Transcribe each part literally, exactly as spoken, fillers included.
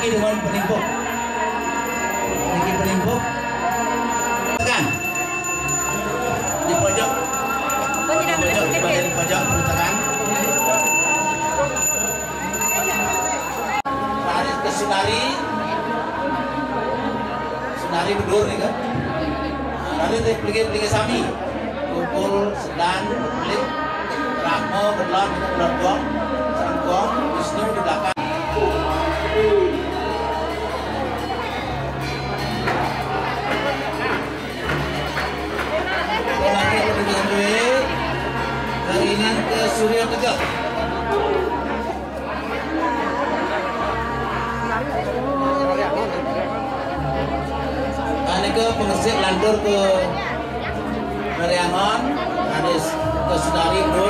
Dewan penimpuk. Niki penimpuk. Tekan. Di pojok. Di pojok, di bagian pojok, tekan. Lari ke Sunari. Sunari bedur nih kan. Nah, lari dari peligi-peligi sami. Kumpul, Sedan, Pelik, Rahma, Belon, Belon Gong, Sangkong, Wisnu di belakang. Terakhir, hari ini ke Suryo Tegak. Nika pengesik lantur ke Rariangon, hadis ke Sudari, Bro.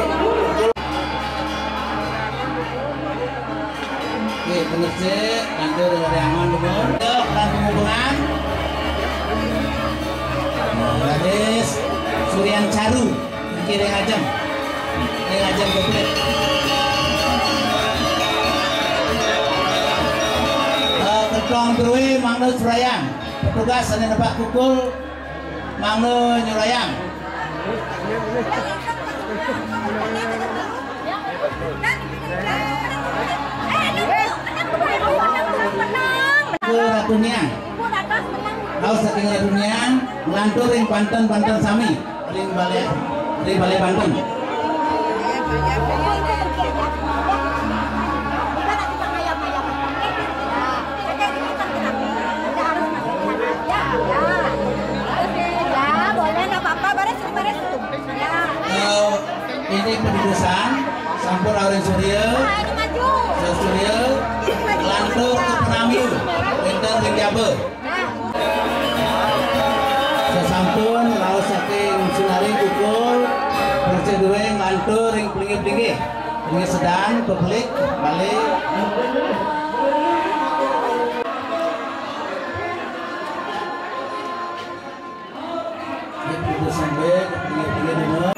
Oke, pengesik lantur ke Rariangon, Bro. Ke Pelan Penghubungan. Hadis Surian Caru. Niki ring ajeng. Ring ajeng komplit. Eh, kedong droi mangda surayang. Petugas sane nebak kukul mangda nyurayang. Ke Ratu Niang. Raos saking Ratu Niang, nglantur ring banten-banten sami. Ring balé, ring balé banten. Ya, boleh, nggak apa-apa. Baris, baris. Ya. Eh, ini pedudusan, sampun ring Surya. Surya, lantur ke Penamiu, wénten ring jaba. Sasampun raos saking Sunari kukul, prosedure nglantur ring plinggih-plinggih. Plinggih Sedan, pepelik, balik. Nggih, plinggih sampai, plinggih-plinggih demen.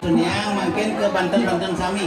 Dunia mangkin ke banten-banten sami.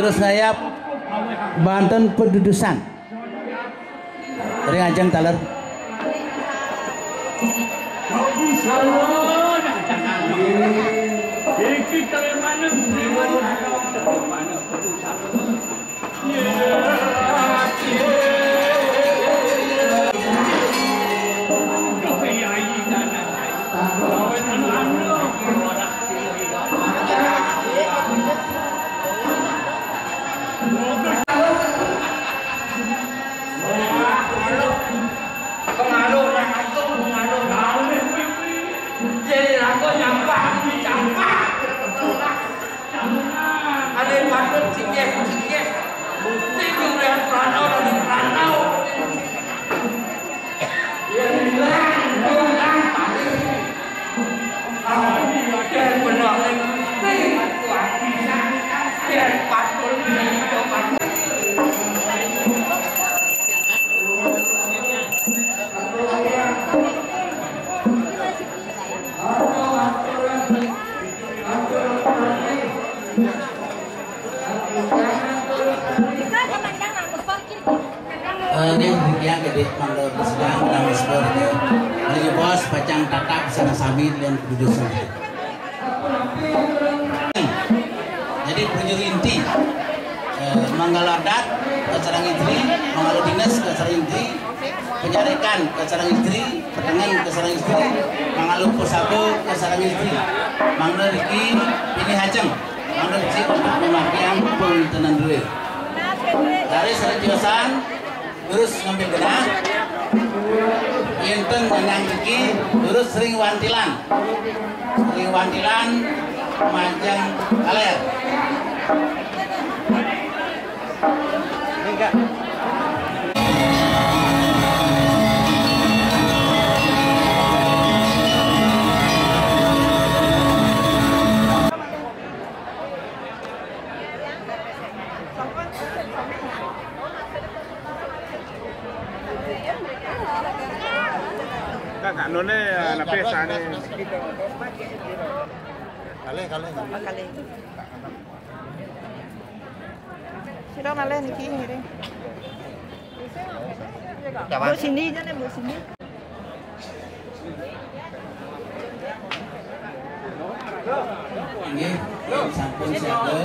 Terus ngayap banten pedudusan. Ring ajeng taler. Pengaruh yang antum, pengaruh gaul. Jadi lagu nyampah, nyampah. Ada yang patut cikeh, cikeh. Mesti kemudian perantau, dari perantau. Eh, nggih, demikian gedé mandor sedang nang sport ya. Ayo bos, pacang tatap sareng sami lian kedudusan. Jadi penjuru inti, eh, manggala adat ka sareng istri, manggala dinas ka sareng istri, penyarekan ka sareng istri, petengen ka sareng istri, manggala pusaka ka sareng istri. Mangda riki pinih ajeng, mangda riki untuk memakian pun tenan duwe. Dari sareng tiosan, terus ngambil genah. Yénten ngenang iki, terus ring wantilan. Ring wantilan majeng kaler. Enggak, enggak, nune, eh, napi sane. Kalih, kalih. Kalih. Sira malih niki ngiring. Bu Cindy jane, Bu Cindy. Nggih, sampun siaga.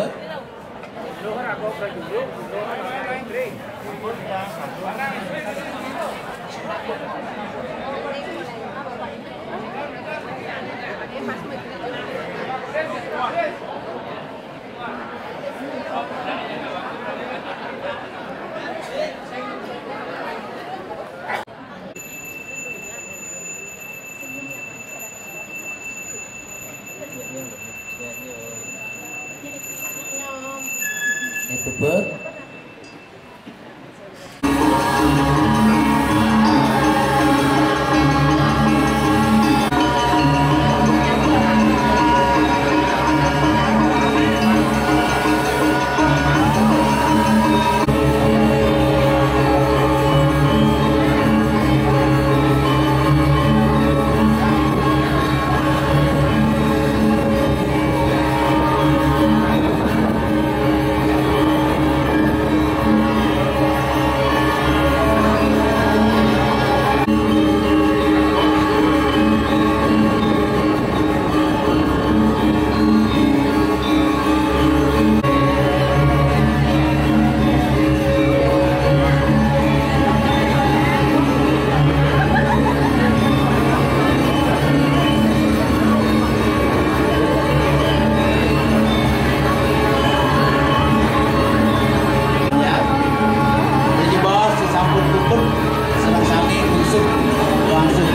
Nggih, puput. Ya. Jadi bos, sampun puput, sareng sami unsur langsung.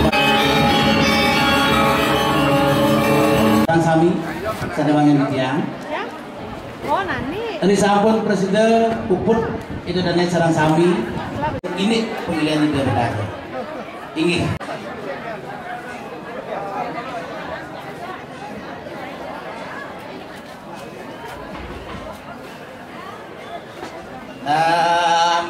Sareng sami, sadewangan tiang. Ya. Oh, nani? Ini sampun presiden puput, itu dane sareng sami. Ini pemilihan itu berkata. Inggih. Em,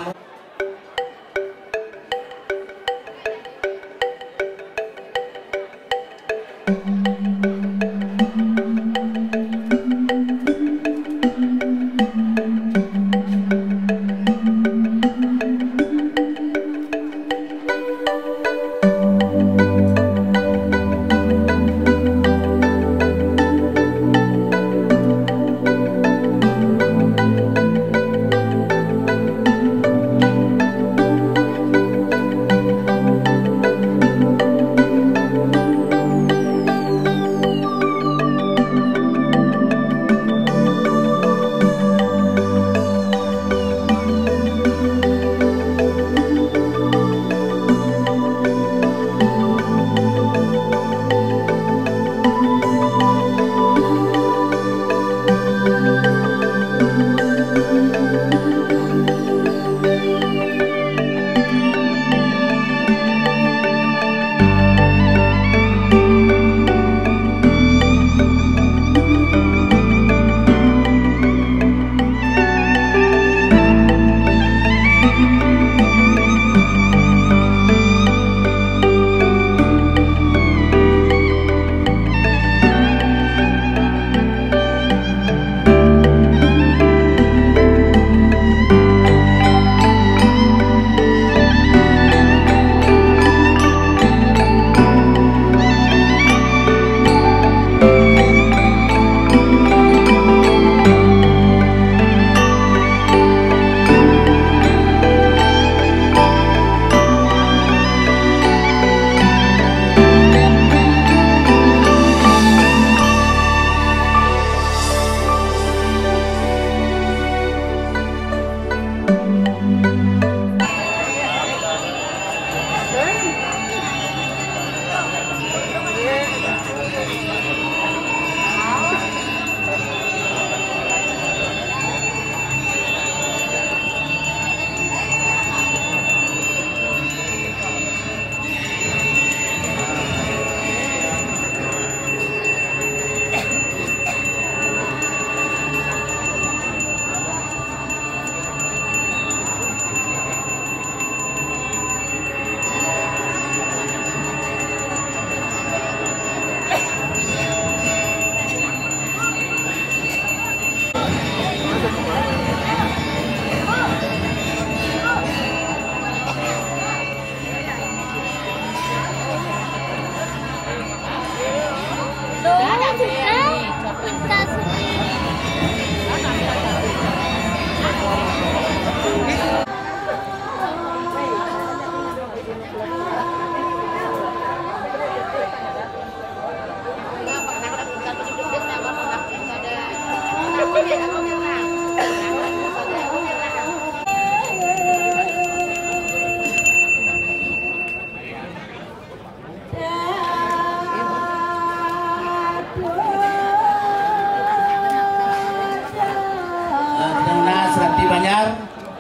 Nah, serati Banjar,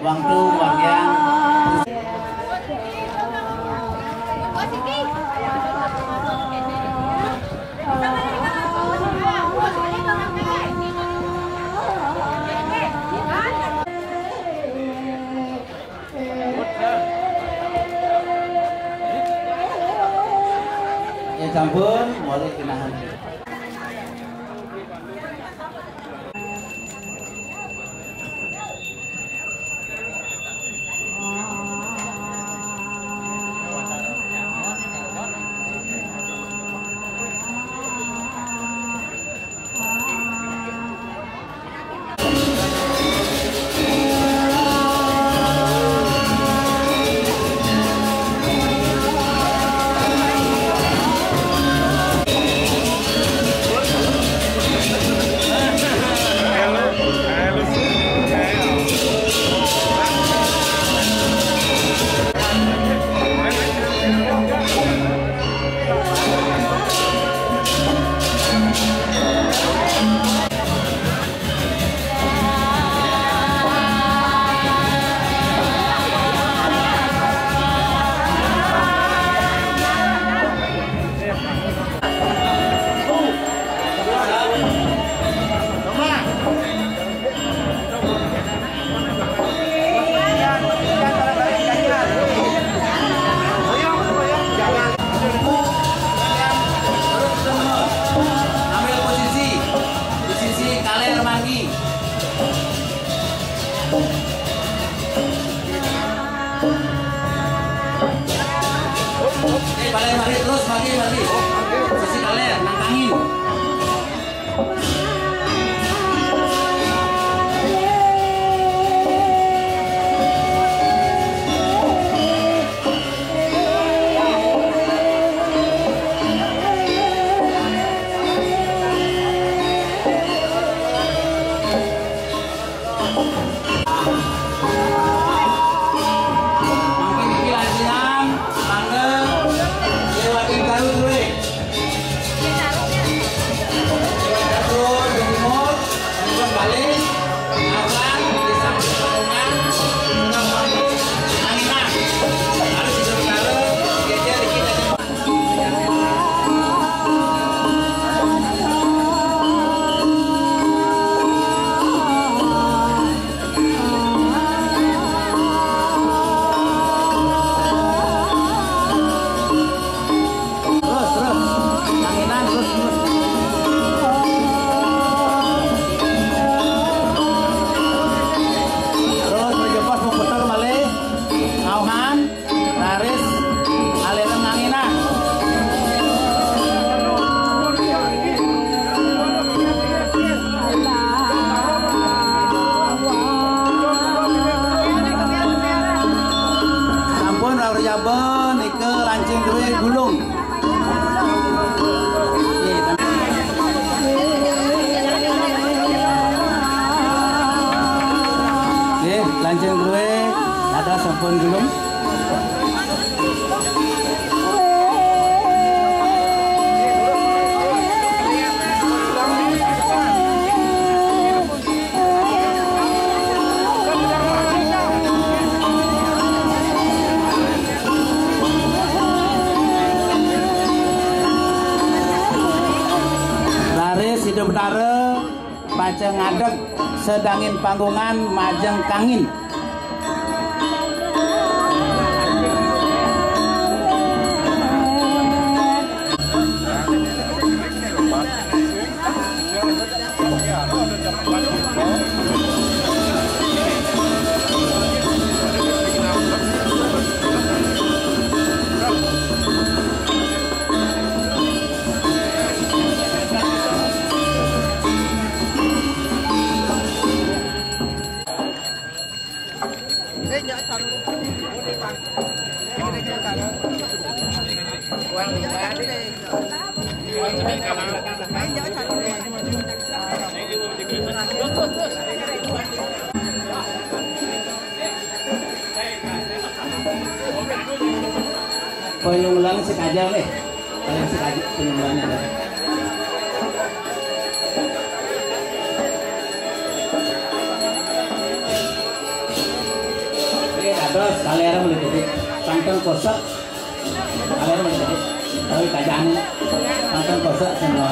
wangtu, wayang. Ya sampun, mulai kinahan. Ambil posisi, posisi kaler manggi. Eh, balik, balik terus, balik, balik. Posisi kaler, nangkangin. Mangkin niki lajengan mangga liwat karu duwe. Liwat karu duwe, liwat kali, akan di samping bangunan, anginan. Harus di samping karu, geger dikit aja. Terus, terus. Anginan, terus, terus. Terus, terus, pas mau putar balik. Ngauhan. Raris, alena nganginan. Sampun, rauh jaba nika lancing duwe gulung. Nggih. Lanjeng duwe, dados sampun gulung. Raris Ida Betara pacang ngadeg sedangin panggungan majeng kangin. Penyuluhan sekajang nih. Kalian sekajang penyuluhannya nih. Oke, dados kalian mulai jadi pantun kosek. Kalian mulai jadi. Tapi kajang nih. Pantun kosek semua.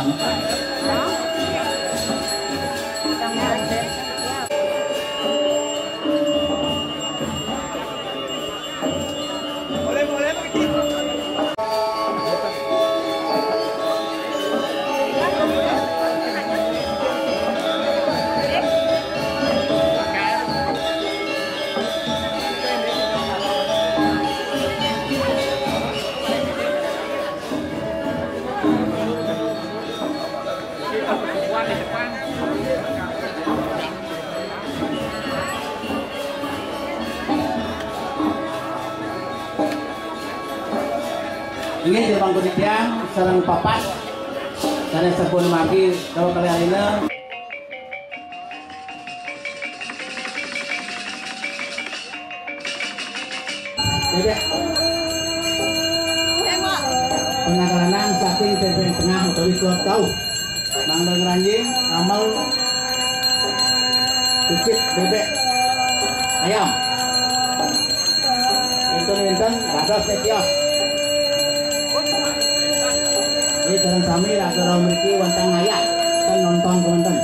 Inggih, Jero Mangku titiang sareng papat sané sampun margi karo kalih arina. Bébék. Pangakalanan saking Tébéng Tengah utawi Kulon Kau. Mangda ngranjing amel kucit bébék ayam. Wénten-wénten dados tios. Nggih, sareng sami raga rauh mriki wénten ngayah ten nonton wénten.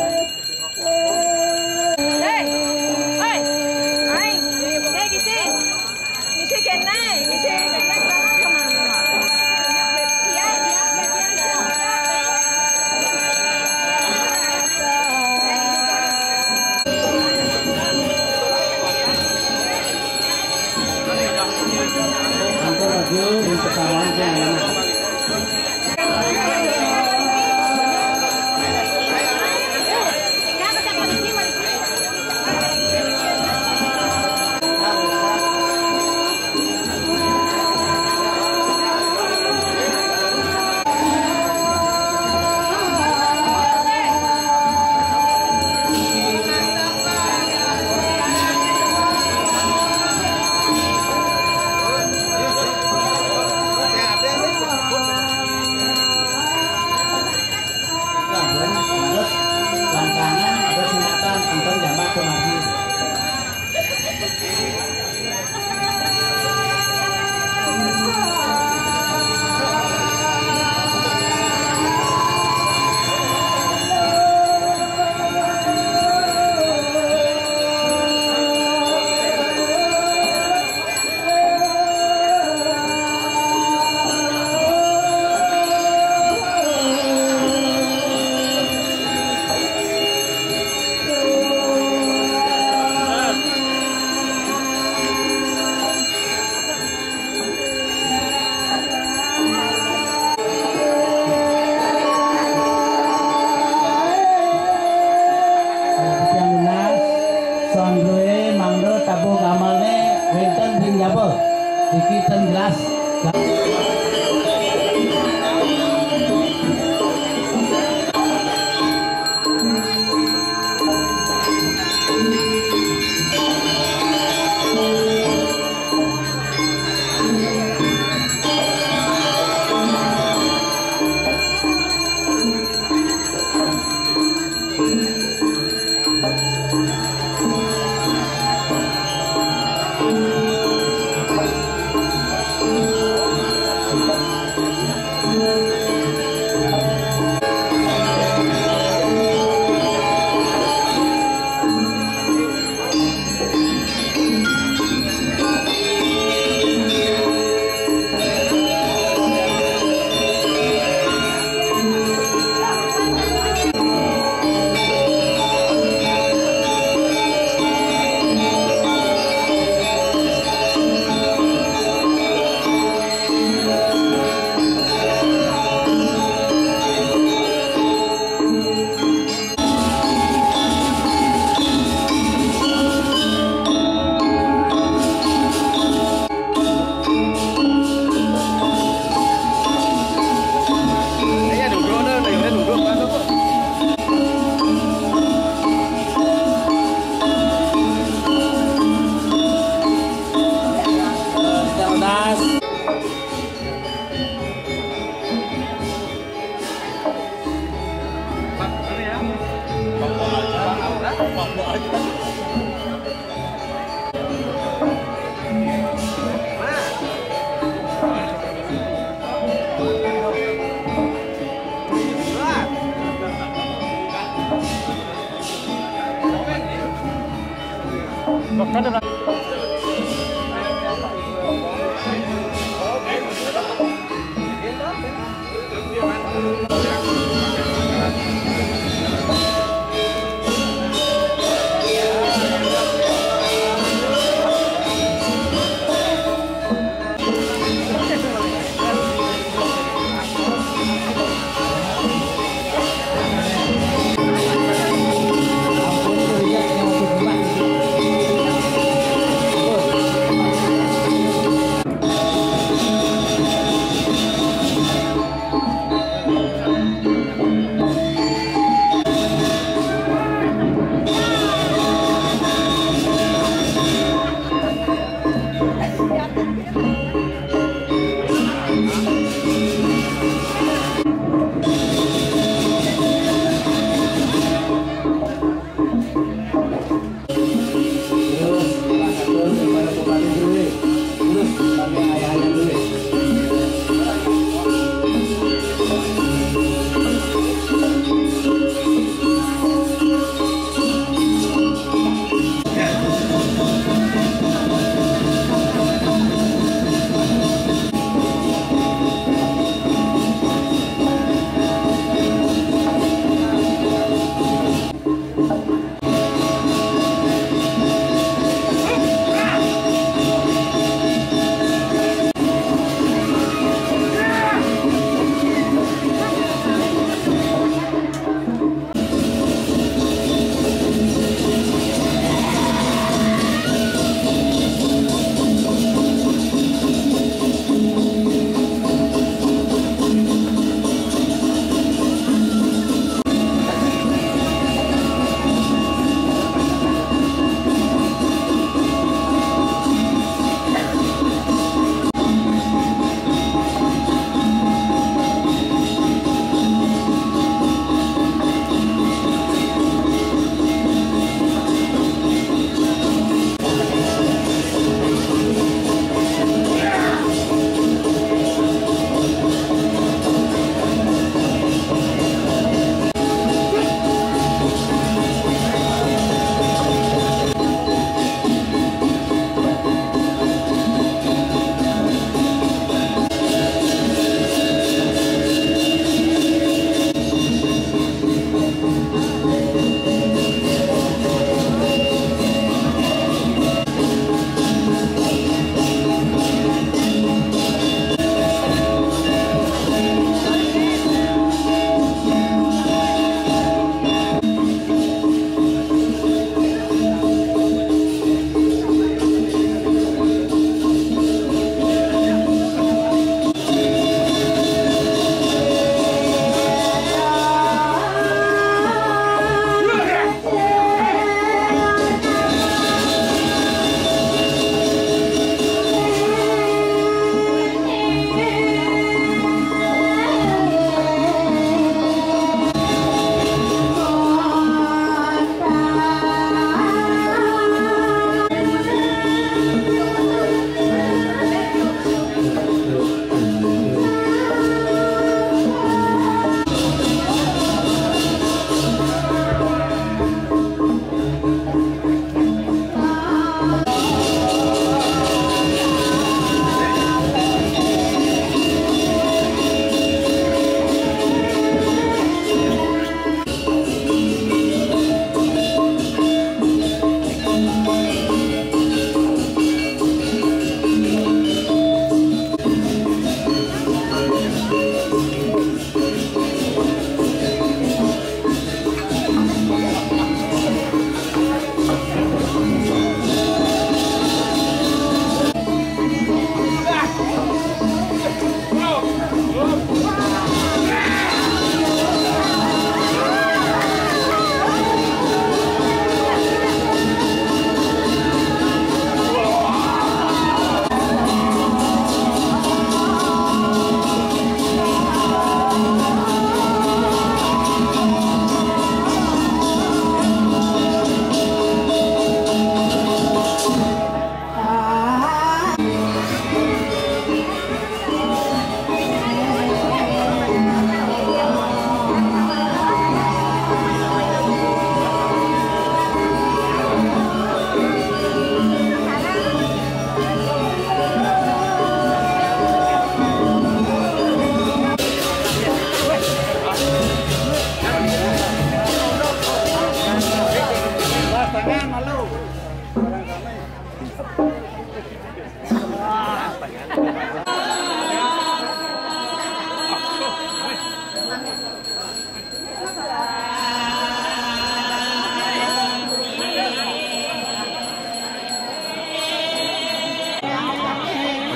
Sampun, terus langkangan, terus nyata, sampun jamak kemari. Titiang nunas, sondroé mangda tabuh gamelné wénten ring jaba. Niki ten jelas.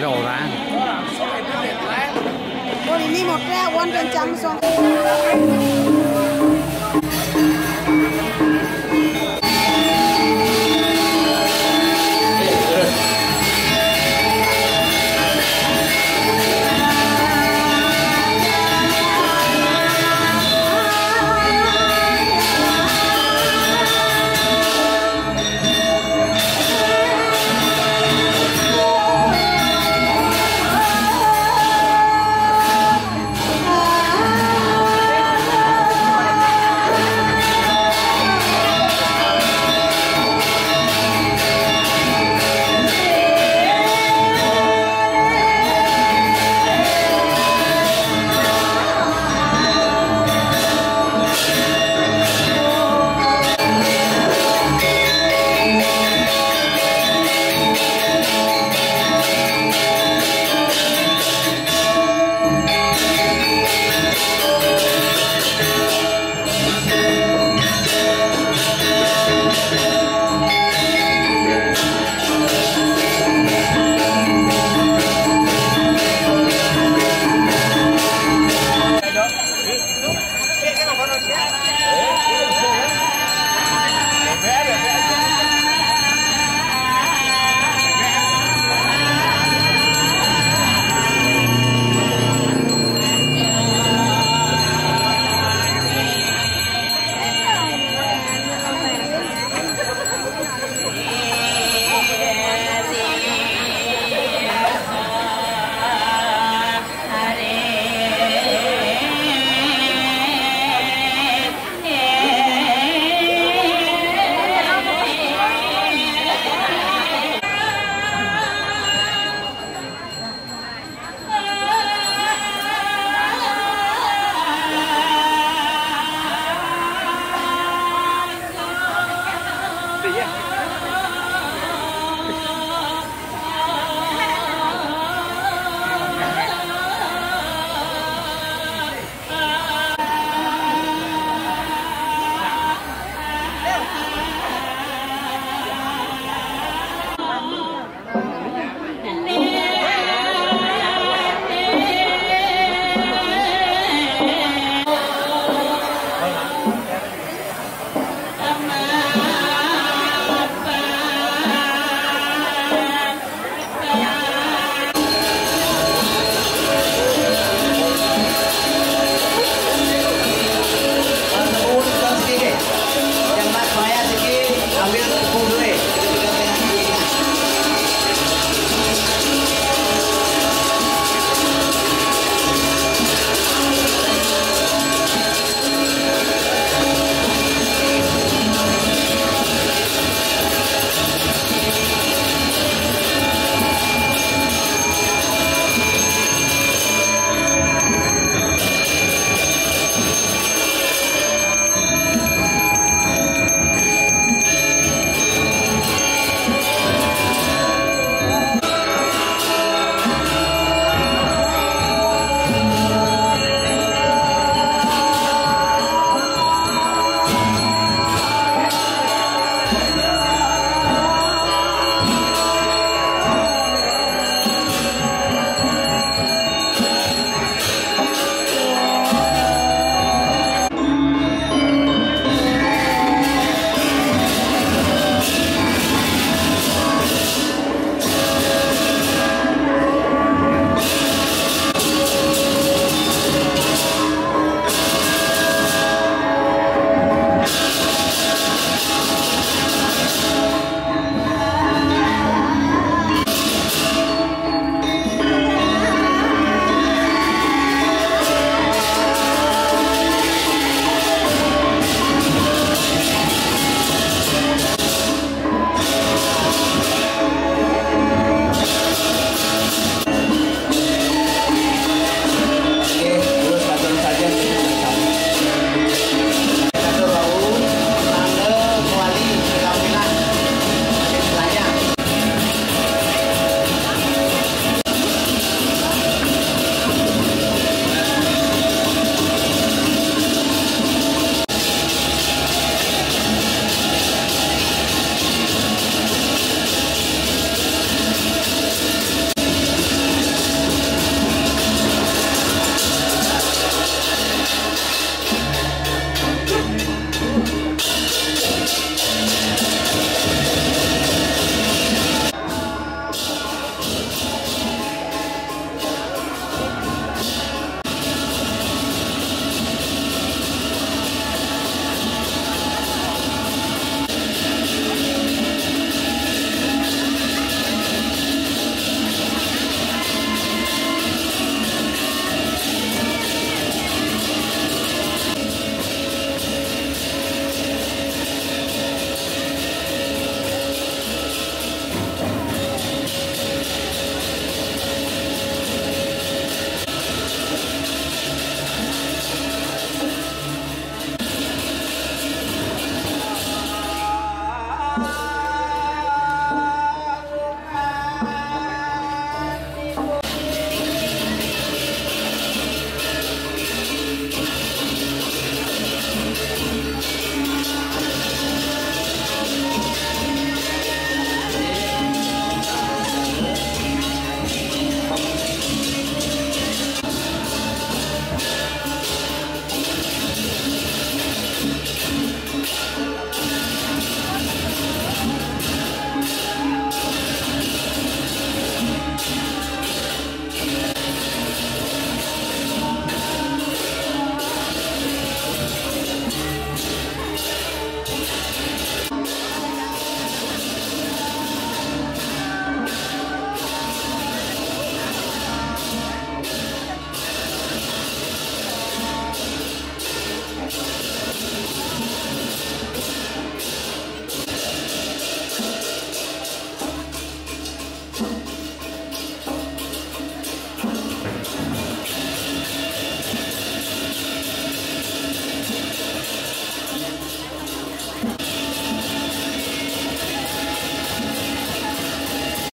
Lo ra. Wan ini motor, wan kencang song.